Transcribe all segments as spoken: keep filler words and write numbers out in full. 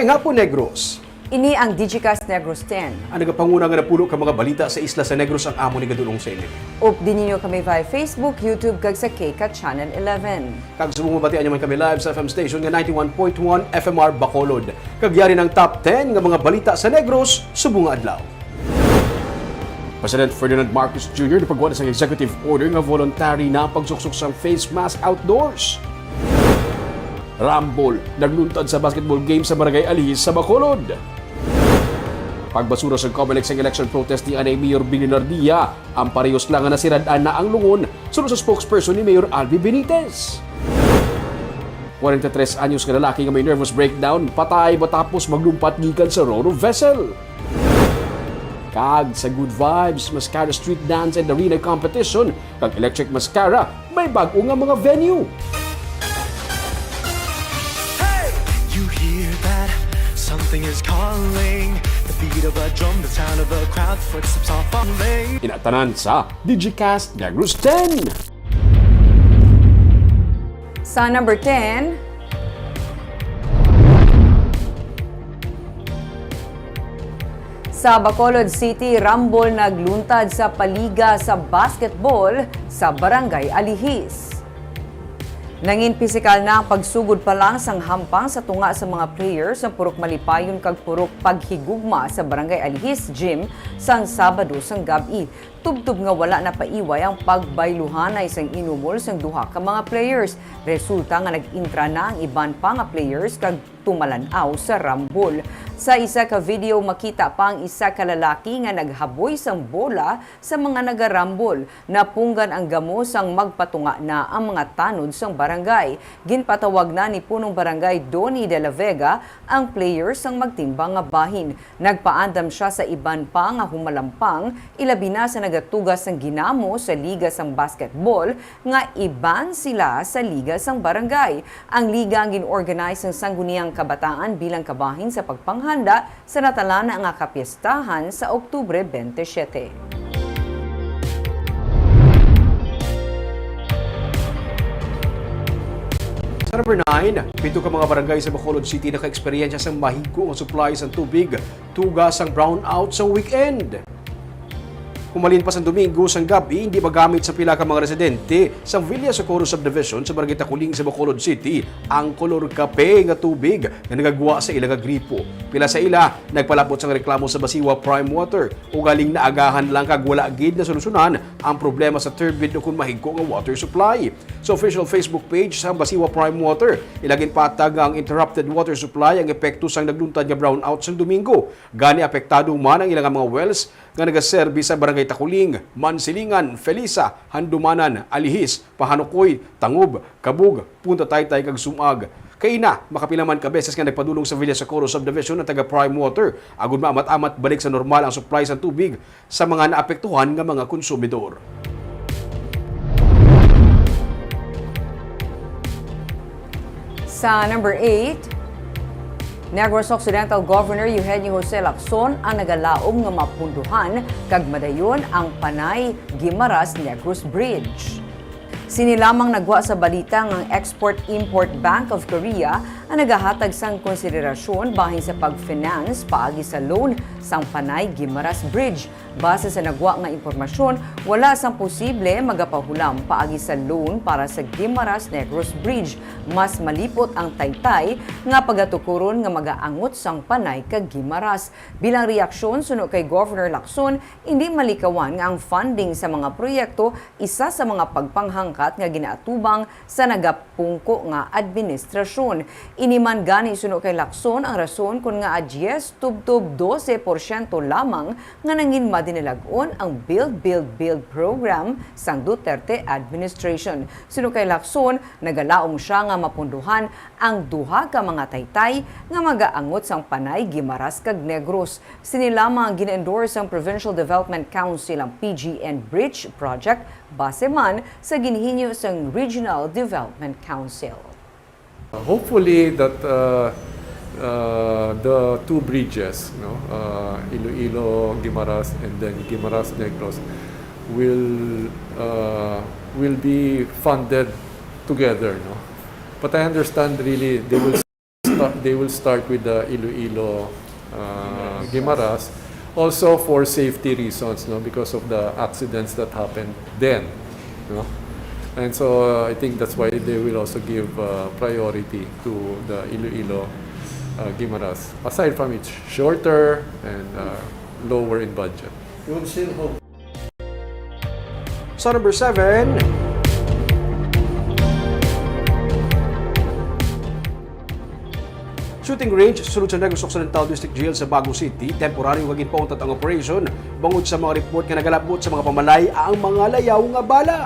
Nga po, Negros. Ini ang Digicast Negros ten. Ang nagapanguna nga napulo ka mga balita sa isla sa Negros ang amo ni gadulong sa inyo. Updi ninyo kami via Facebook, YouTube, kag sa K CAT Channel eleven. Kag subong mabatian nyo man kami live sa F M station nga ninety-one point one F M R Bacolod. Kag yari ng top ten nga mga balita sa Negros subong nga adlaw. President Ferdinand Marcos Junior nagpagwa na sang executive order nga voluntary na ang pagsuksok sang face mask outdoors. Rambol, nagluntad sa basketball game sa Barangay Alihis sa Bacolod. Pagbasura sa Comelec sang election protest ni anay Mayor Billy Nardia, ang parehos lang nga nasirad-an na ang lungon, suno sa spokesperson ni Mayor Albi Benitez. Kwarenta y tres anyos nga lalaki nga may nervous breakdown, patay matapos maglumpat gikan sa ro-ro vessel. Kag sa Good Vibes Mascara Street Dance and Arena Competition kag Electric Mascara, may bag-o nga mga venue. Hey! You hear that? Something is calling. The beat of a drum, the sound of a crowd, footsteps are falling. Inatanan sa Digicast Negros ten. Sa number ten, sa Bacolod City, rambol nagluntad sa paliga sa basketball sa Barangay Alihis. Nangin pisikal na ang pagsugod pa lang sang hampang sa tunga sa mga players nga purok malipayon kag purok paghigugma sa Barangay Alihis Gym sang Sabado sang gab-i. Tubtob nga wala napaiway ang pagbayluhanay sang inumol sang duha ka mga players. Resulta nga nag-intra na ang iban pa nga players kag tumalan-aw sa rambol. Sa isa ka video, makita pa ang isa ka lalaki nga naghaboy sang bola sa mga nagarambol. Napunggan ang gamo sang magpatunga na ang mga tanod sang barangay. Ginpatawag na ni Punong Barangay Donny de la Vega ang players sang magtimbang nga bahin. Nagpaandam sia sa iban pa nga humalampang, ilabi na sa nagatuga sang ginamo sa liga sang basketball, nga i-ban sila sa liga sang barangay. Ang liga ang gin-organize sang Sangguniang Kabataan bilang kabahin sa pagpanghanda sa natalana nga kapiestahan sa Oktubre twenty-seven. Sa number nine, pito ka mga barangay sa Bacolod City naka-eksperyensya sang mahigko nga supply sang tubig tuga sang brownout sa weekend. Humalin pa sang Domingo sang gab-i, hindi magamit sa pila ka mga residente sa Villa Socorro Subdivision sa Barangay Taculing sa Bacolod City ang kolor kape nga tubig nga nagagwa sa ila nga gripo. Pila sa ila nagpalapot sang reklamo sa Basiwa Prime Water, ugaling naagahan lang kag wala gid nasolusyonan ang problema sa turbid ukon mahigko nga water supply. Sa official Facebook page sa Basiwa Prime Water, ila ginpatag nga ang interrupted water supply ang epekto sang nagluntad nga brownout sang Domingo. Gani, apektado man ang ila nga mga wells nga nagaserbi sa Barangay Taculing, Mansilingan, Felisa, Handumanan, Alihis, Pahanukoy, Tangub, Kabug, Punta Taytay, kag Sumag. Kaina, makapila man ka beses nga nagpadulong sa Villa Socorro Subdivision ang taga Prime Water agud maamat-amat balik sa normal ang supply sang tubig sa mga naapektuhan nga mga konsumidor. Sa number eight, Negros Occidental Governor Eugenio Jose Lacson ang nagalaom nga mapunduhan kag madayon ang Panay Guimaras Negros Bridge. Sini lamang nagwa sa balita nga ang Export-Import Bank of Korea ang nagahatag sang konsiderasyon bahin sa pag-finance paagi sa loan sang Panay Guimaras Bridge. Base sa nagwa nga impormasyon, wala sang posible magapahulam paagi sa loan para sa Guimaras Negros Bridge. Mas malipot ang Taytay nga pagatukuron nga magaangot sang Panay kag Guimaras. Bilang reaksyon, suno kay Governor Lacson, hindi malikawan nga ang funding sa mga proyekto isa sa mga pagpanghangkat nga ginaatubang sa nagapungko nga administrasyon. Ini man gani, suno kay Lacson, ang rason kon ngaa diyes tubtob dose porsyento lamang nga nangin madinalag-on ang Build, Build, Build program sang Duterte administration. Suno kay Lacson, nagalaom sia nga mapunduhan ang duha ka mga taytay nga magaangot sang Panay, Guimaras, kag Negros. Sini lamang gina-endorse sang Provincial Development Council ang P G N Bridge Project, base man sa ginhinyo sang Regional Development Council. Hopefully that, uh, uh, the two bridges, no, uh, Iloilo, Guimaras, and then Guimaras, Negros, will, uh, will be funded together, no? But I understand really they will start, They will start with the Iloilo, uh, Guimaras, also for safety reasons, no, because of the accidents that happened then, no? And so, uh, I think that's why they will also give, uh, priority to the Iloilo, uh, Guimaras, aside from it's shorter and, uh, lower in budget. Yun, sir, ho. Sa number seven, shooting range sulod sa Negros Occidental District Jail sa Bago City, temporaryo nga ginpauntat ang operation bangod sa mga report nga nagalabot sa mga pamalay ang mga layaw nga bala.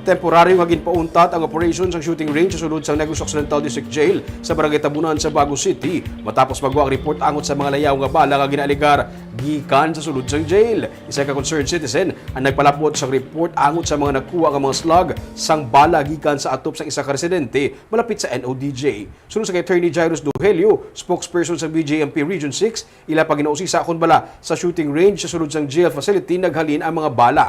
Temporaryo nga ginpauntat ang operation sang shooting range sa sulod sang Negros Occidental District Jail sa Barangay Tabunan sa Bago City matapos magwa ang report angot sa mga layaw nga bala nga ginaalegar gikan sa sulod sang jail. Isa ka concerned citizen ang nagpalabot sang report angot sa mga nakuha nga mga slug sang bala gikan sa atop sang isa ka residente malapit sa N O D J. Suno sa kay Attorney Jairus Duhelio, spokesperson sa B J M P Region six, ila pa ginausisa kon bala sa shooting range sa sulod sang jail facility naghalin ang mga bala.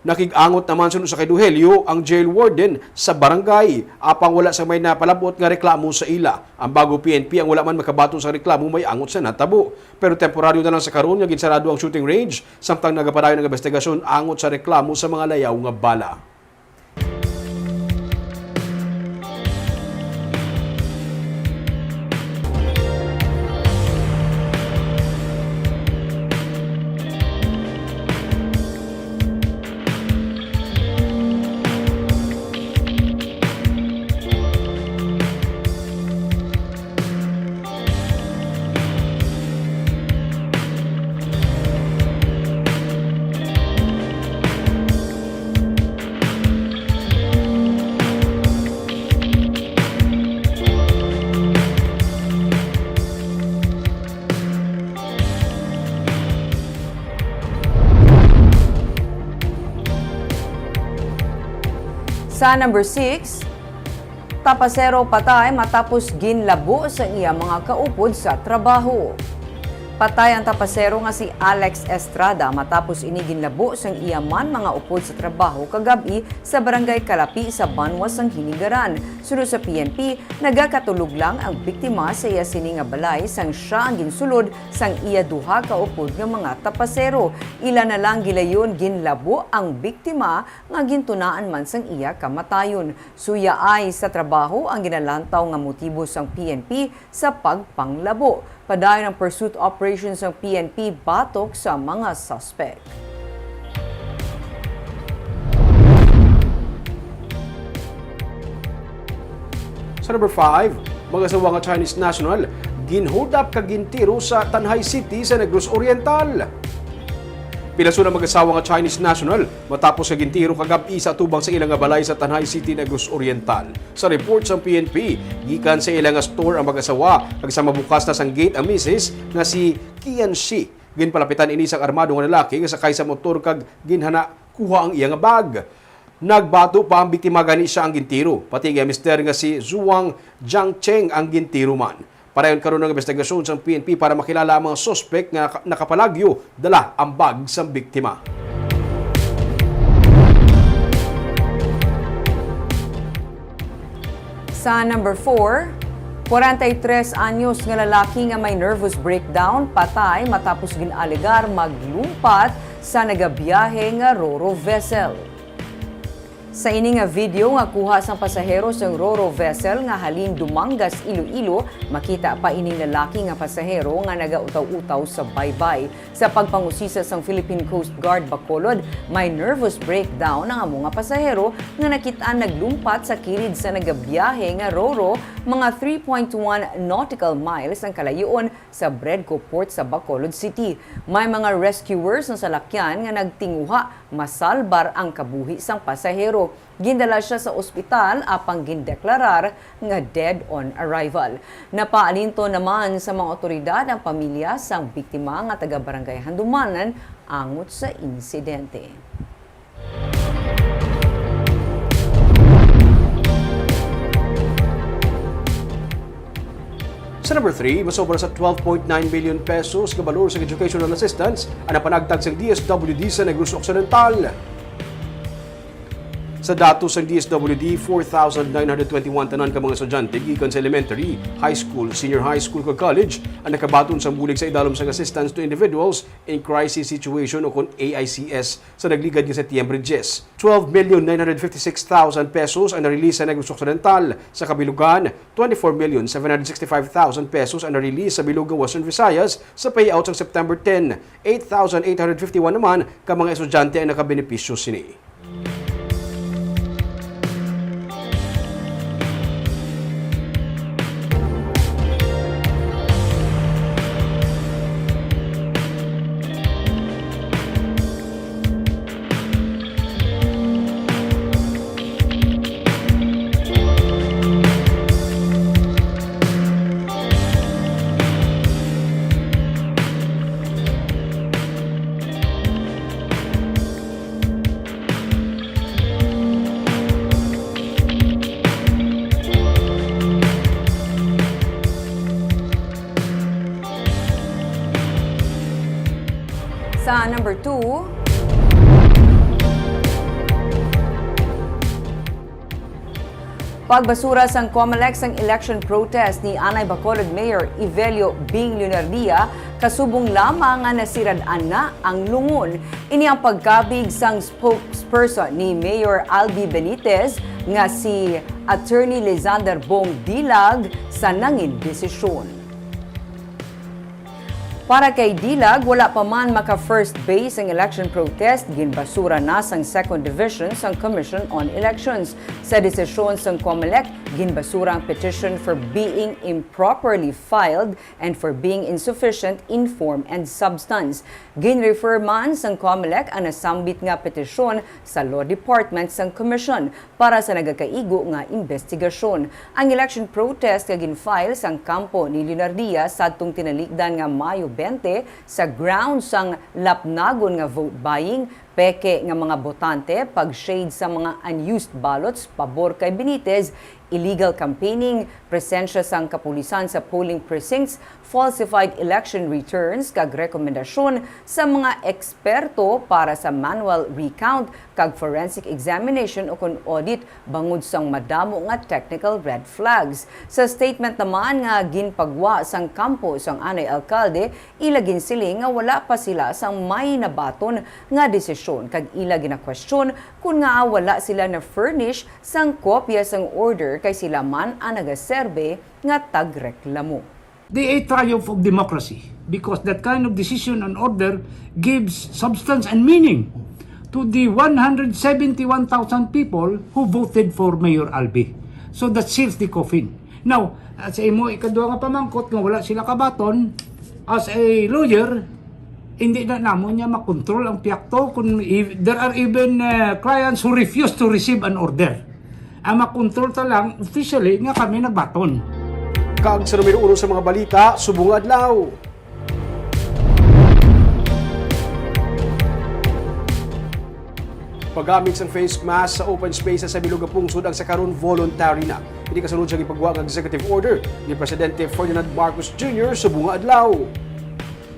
Nakig-angot naman suno sa kay Duhelio ang jail warden sa barangay, apang wala sa may napalabot nga reklamo sa ila. Ang Bago P N P ang wala man makabaton sa reklamo may angot sa natabo. Pero temporaryo na lang sa karon nga ginsarado ang shooting range, samtang nagapadayon ang investigasyon angot sa reklamo sa mga layaw nga bala. Sa number six, tapasero patay matapos ginlabo sa iya mga kaupod sa trabaho. Patay ang tapasero nga si Alex Estrada matapos ini ginlabo sang iya man mga upod sa trabaho kagab-i sa Barangay Kalapi sa Banwa sang Hinigaran. Suno sa P N P, nagakatulog lang ang biktima sa iya sini nga balay sang sia ang ginsulod sang iya duha ka upod nga mga tapasero. Ila na lang gilayon ginlabo ang biktima nga gintunaan man sang iya kamatayon. Suyaay sa trabaho ang ginalantaw nga motibo sang P N P sa pagpanglabo. Padayon ang pursuit operation sang P N P batok sa mga suspek. Sa number five, mag-asawa nga Chinese national ginhold up kag gintiro sa Tanjay City sa Negros Oriental. Pilason ang mag-asawa nga Chinese national matapos nga gintiro kagab-i sa atubang sa ila nga balay sa Tanjay City, Negros Oriental. Sa report sang P N P, gikan sa ila nga store ang mag-asawa kag sa mabukas na sang gate ang misis nga si Kian Shi. Ginpalapitan ini sang armado nga lalaki nga sakay sa motor kag ginhana kuha ang iya nga bag. Nagbato pa ang biktima gani sia ang gintiro, pati ang iya mister nga si Zuang Jiangcheng ang gintiro man. Padayon karon ang investigasyon sang P N P para makilala ang mga suspek nga naka-, nakapalagyo dala ang bag sang biktima. Sa number four, kwarenta y tres anyos nga lalaki nga may nervous breakdown patay matapos gin-alegar maglumpat sa nagabiyahe nga Ro-Ro vessel. Sa ini nga video nga kuha sang pasahero sang Ro-Ro vessel nga halin Dumangas, Iloilo, makita pa ining lalaki nga pasahero nga nagautaw-utaw sa baybay. Sa pagpangusisa sang Philippine Coast Guard Bacolod, may nervous breakdown ang amo nga pasahero nga nakit-an naglumpat sa kilid sa nagabiyahe nga Ro-Ro, mga three point one nautical miles ang kalayoon sa Bredco Port sa Bacolod City. May mga rescuers ang salakyan nga nagtinguha masalbar ang kabuhi sang pasahero. Gindala sia sa ospital apang gindeklarar nga dead on arrival. Napaalinton naman sa mga awtoridad ang pamilya sang biktima nga taga Barangay Handumanan angot sa insidente. Sa number three, masobra sa twelve point nine million pesos nga balor sa educational assistance ang napanagtag sang D S W D sa Negros Occidental. Sa datos sang D S W D, four thousand nine hundred twenty-one tanan ka mga estudyante gikan sa elementary, high school, senior high school, kag college ang nakabaton sang bulig sa idalom sang Assistance to Individuals in Crisis Situation o kon A I C S sa nagligad nga Setyembre diyes. Twelve million nine hundred fifty-six thousand pesos ang na-release sa Negros Occidental. Sa kabilugan, twenty-four million seven hundred sixty-five thousand pesos ang na-release sa bilog nga Western Visayas sa payout sang September ten. Eight thousand eight hundred fifty-one naman ka mga estudyante ang nakabenepisyo sini. Sa number two, pagbasura sang Comelec sang election protest ni anay Bacolod Mayor Evelio Bing Leonardia, kasubong lamang nga nasirad-an na ang lungon. Ini ang pagkabig sang spokesperson ni Mayor Albi Benitez nga si Attorney Lizander Bong Dilag sa nangin desisyon. Para kay Dilag, wala pa man maka-first base ang election protest, ginbasura na sang Second Division sang Commission on Elections. Sa desisyon sang Comelec, ginbasura ang petition for being improperly filed and for being insufficient in form and substance. Gin-refer man sang Comelec ang nasambit nga petisyon sa Law Department sang Commission para sa nagakaigo nga imbestigasyon. Ang election protest nga gin-file sang kampo ni Leonardia sadtong tinalikdan nga Mayo twenty sa grounds sang lapnagon nga vote buying, peke nga mga botante, pag-shade sa mga unused ballots pabor kay Benitez, illegal campaigning, presensya sang kapulisan sa polling precincts, falsified election returns, kag rekomendasyon sa mga eksperto para sa manual recount kag forensic examination ukon audit bangod sang madamo nga technical red flags. Sa statement naman nga ginpagwa sang kampo sang anay alkalde, ila ginsiling nga wala pa sila sang may nabaton nga desisyon kag ila ginakwestiyon kon ngaa wala sila na-furnish sang kopya sang order kay sila man ang nagaserbe nga tagreklamo. Di a triumph of democracy because that kind of decision and order gives substance and meaning to the one hundred seventy-one thousand people who voted for Mayor Albi. So that seals the coffin. Now, uh, sa imo ikaduha nga pamangkot nga wala sila kabaton, as a lawyer, hindi na namon niya makontrol ang piyakto kung if there are even uh, clients who refuse to receive an order. Ang makontrol ta lang officially nga kami nagbaton. Kag sa numero uno sa mga balita, subong nga adlaw. Paggamit sang face mask sa open spaces sa bilog nga pungsod ang sa karon voluntary na. Ini kasunod sa gipagwa nga executive order ni Presidente Ferdinand Marcos Junior subong nga adlaw.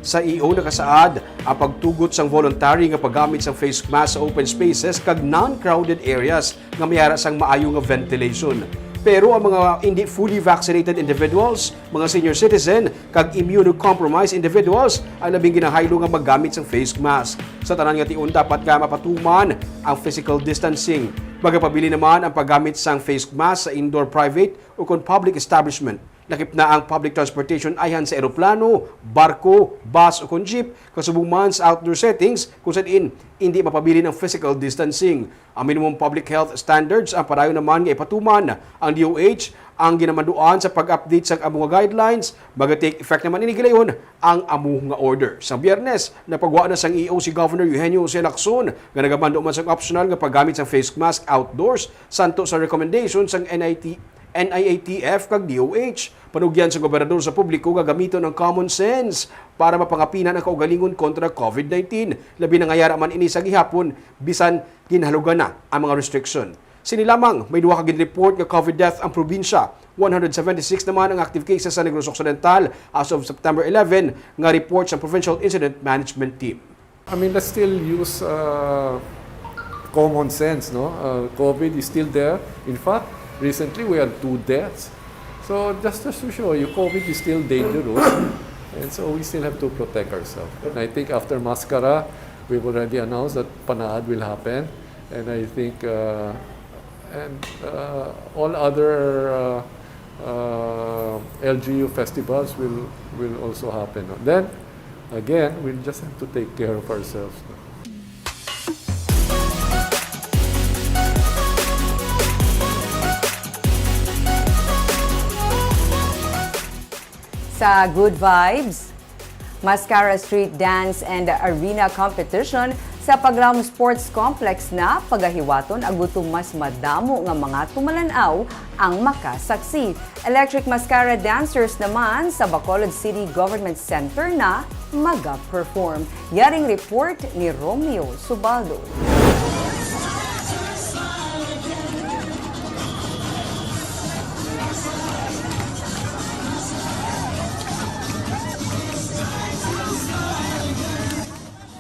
Sa E O nakasaad ang pagtugot sang voluntary nga paggamit sang face mask sa open spaces kag non-crowded areas nga may ara sang maayo nga ventilation. Pero ang mga indi fully vaccinated individuals, mga senior citizen, kag immunocompromised individuals ang labing ginahaylo nga maggamit sang face mask. Sa tanan nga tion, dapat nga mapatuman ang physical distancing. Magapabilin naman ang paggamit sang face mask sa indoor private ukon public establishment. Lakip na ang public transportation ayhan sa eroplano, barko, bus, ukon jeep, kasubong man sa outdoor settings kung sa diin indi mapabilin ang physical distancing. Ang minimum public health standards ang padayon naman nga ipatuman. Ang D O H ang ginamanduan sa pag-update sang amo nga guidelines. Maga-take effect naman ini gilayon ang amo nga order. Sa Biyernes, napagwa na sang E O si Governor Eugenio Jose Lacson nga nagamando man sang optional nga paggamit sang face mask outdoors, santo sa recommendation sang N I T, N I A T F kag D O H. Panugyan sa gobernador sa publiko nga gamiton ang common sense para mapangapinan ang kaugalingon kontra COVID nineteen. Labi na nga yara man ini sa gihapon, bisan ginhalugan na ang mga restriction. Sini lamang, may duha ka ginreport nga COVID death ang probinsya. One hundred seventy-six naman ang active cases sa Negros Occidental as of September eleven nga report sa Provincial Incident Management Team. I mean, let's still use uh, Common sense, no? Uh, COVID is still there. In fact, recently we had two deaths. So just, just to show you, COVID is still dangerous. And so we still have to protect ourselves. And I think after Mascara, we've already announced that Panaad will happen. And I think uh, and uh, all other uh, uh, L G U festivals will, will also happen. Then, again, we'll just have to take care of ourselves. Sa Good Vibes, Mascara Street Dance and Arena Competition sa Paglaom Sports Complex na pagahiwaton, agutom mas madamo nga mga tumalan-aw ang makasaksi. Electric Mascara Dancers naman sa Bacolod City Government Center na maga-perform. Yaring report ni Romeo Subaldo.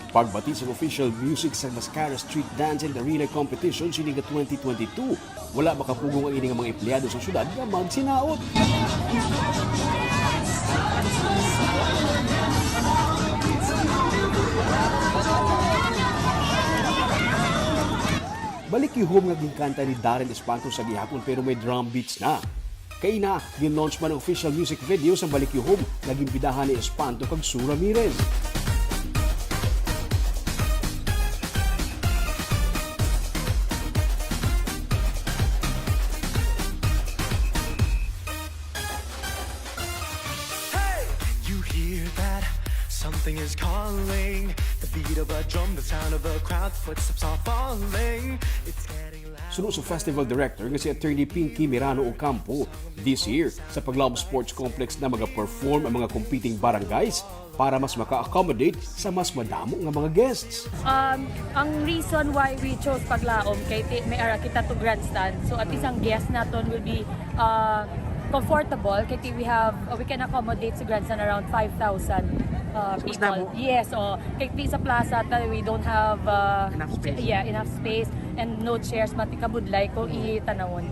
Pagbati sang official music sang Mascara Street Dance and Arena Competition sini nga twenty twenty-two, wala makapugong ang ini nga mga empleyado sa syudad nga magsinaot. Balik Yuhom nga ginkanta ni Darren Espanto sa gihapon pero may drum beats na. Kaina, gin-launch man ang official music video sang Balik Yuhom nga ginbidahan ni Espanto kag Sue Ramirez. Hey! You hear that? Something is calling. The beat of a drum, the sound of a crowd, footsteps are falling. It's getting loud. Suno sa festival director nga si Attorney Pinky Mirano Ocampo, this year, sa Paglaom Sports Complex na magaperform ang mga competing barangays para mas maka-accommodate sa mas madamo nga mga guests. Um, ang reason why we chose Paglaom kay ti-, may ara kita to grandstand. So at least ang guest naton will be uh, comfortable kay ti-, we have uh, we can accommodate sa grandstand around five thousand uh, Mas people. damo. Yes, oh. Kay ti sa plaza ta, we don't have uh, Enough space. Yeah, enough space and no chairs, matikabudlay ko itanawon.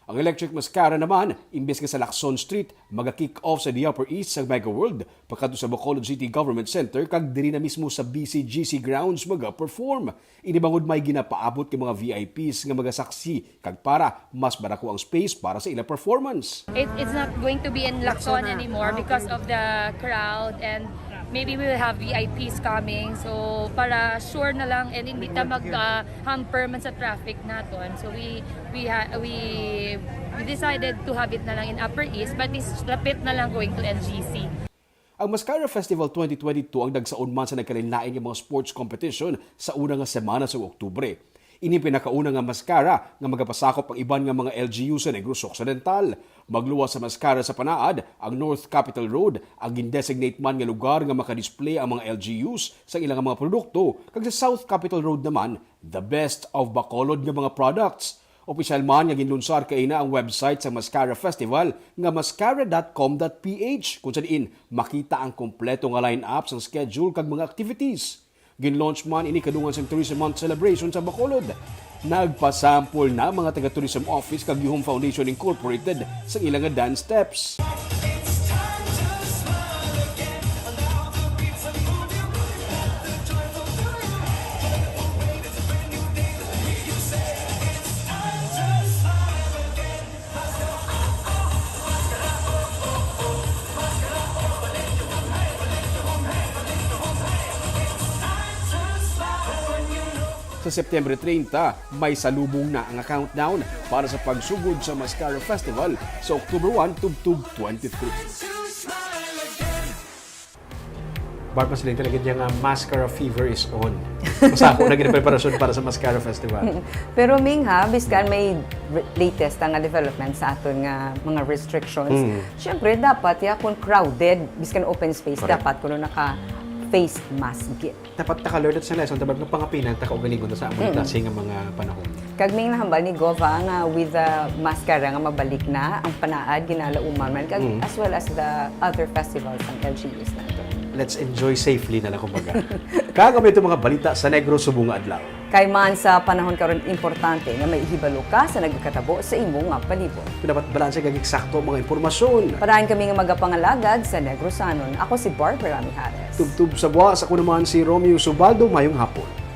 Ang Electric Mascara naman, imbes nga sa Lacson Street, maga-kick off sa The Upper East sang Mega World, pakadto sa Bacolod City Government Center, kag diri na mismo sa B C G C grounds maga-perform. Ini bangod may ginapaabot nga mga V I Ps nga magasaksi, kag para mas madako ang space para sa ila performance. It, it's not going to be in Lacson anymore because of the crowd and maybe we will have V I Ps coming. So para sure na lang and hindi ta mag uh, hamper man sa traffic naton. So we we ha- we we decided to have it na lang in Upper East, but this lapit na lang going to N G C. Ang Mascara Festival twenty twenty-two ang nagsaon man sa nagkalainlain nga mga sports competition sa una nga semana sa Oktubre. Ini pinakauna nga Mascara nga magapasakop ang iban nga mga L G U sa Negros Occidental. Magluwas sa Mascara sa Panaad ang North Capitol Road, ang gindesignate man nga lugar nga makadisplay ang mga L G Us sa ilang mga produkto, kag sa South Capitol Road naman, the best of Bacolod nga mga products. Opisyal man nga ginlunsar kaina ang website sa Mascara Festival nga mascara dot com dot P H, kung sa diin makita ang kompleto nga line-up sang schedule kag mga activities. Gin-launch man ini kadungan sang Tourism Month celebration sa Bacolod. Nagpasampol na mga taga Tourism Office kag Yuhom Foundation Incorporated sang ila nga dance steps. Sa September treinta, may salubong na ang countdown para sa pagsugod sa Mascara Festival sa October one tubtob twenty-three. Bart, mas linti lagi niya nga mascara fever is on. Masako na gid ang preparasyon para sa Mascara Festival. Pero Ming ha, biskan may re- latest nga development sa aton nga mga restrictions, syempre dapat ya kung crowded, biskan open space, Correct. dapat kuno naka face mask gid. Dapat taka-learn sa lesson, dapat nga pangapinan, taka-ugalingon sa among klase nga mga panahon. Kag Ming, nahambal ni Gov ha nga with the mascara nga mabalik na, ang Panaad ginalauman man, kag as well as the other festivals ang L G Us nato. Let's enjoy safely na lang, kumbaga. Kag amo ito mga balita sa Negros subong nga adlaw. Kay man sa panahon karon, importante nga may hibalo ka sa nagakatabo sa imo nga palibot. Dapat balanse kag eksakto ang mga impormasyon. Parahan kami nga magapangalagad sa Negrosanon. Ako si Barbara Mijares. Tubtob sa buwas, ako naman si Romeo Subaldo. Mayong hapon.